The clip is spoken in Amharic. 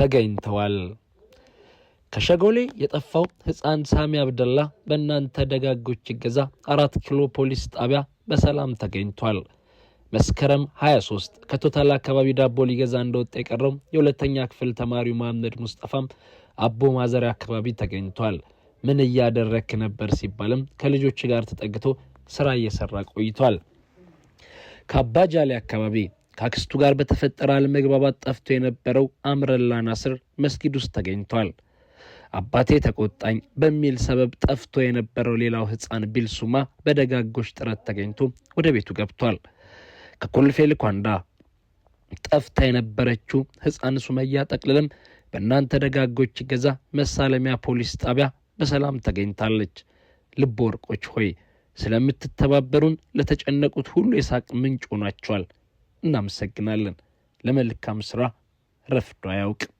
ተገኝተዋል። ከሸጎሌ የጠፋው ሕፃን ሳሚ አብደላ በእናንተ ደጋጎች እገዛ 4 ኪሎ ፖሊስ ጣቢያ በሰላም ተገኝቷል። መስከረም 23 ከቶታል አካባቢ ዳቦ ሊገዛ እንደወጣ የቀረው የሁለተኛ ክፍል ተማሪው መሐመድ ሙስጠፋም አቦ ማዘሪያ አካባቢ ተገኝቷል። ምን እያደረክ ነበር ሲባልም ከልጆች ጋር ተጠግቶ ስራ እየሰራ ቆይቷል። ከአባጃሌ አካባቢ ከአክስቱ ጋር በተፈጠረ አለመግባባት ጠፍቶ የነበረው አምረላ ናስር መስጊድ ውስጥ ተገኝቷል። አባቴ ተቆጣኝ በሚል ሰበብ ጠፍቶ የነበረው ሌላው ሕፃን ቢልሱማ በደጋጎች ጥረት ተገኝቶ ወደ ቤቱ ገብቷል። ከኮልፌ ልኳንዳ ጠፍታ የነበረችው ሕፃን ሱመያ ጠቅልልም በእናንተ ደጋጎች እገዛ መሳለሚያ ፖሊስ ጣቢያ በሰላም ተገኝታለች። ልብ ወርቆች ሆይ፣ ስለምትተባበሩን ለተጨነቁት ሁሉ የሳቅ ምንጭ ሆናችኋል። እናመሰግናለን። ለመልካም ስራ ረፍዶ አያውቅም።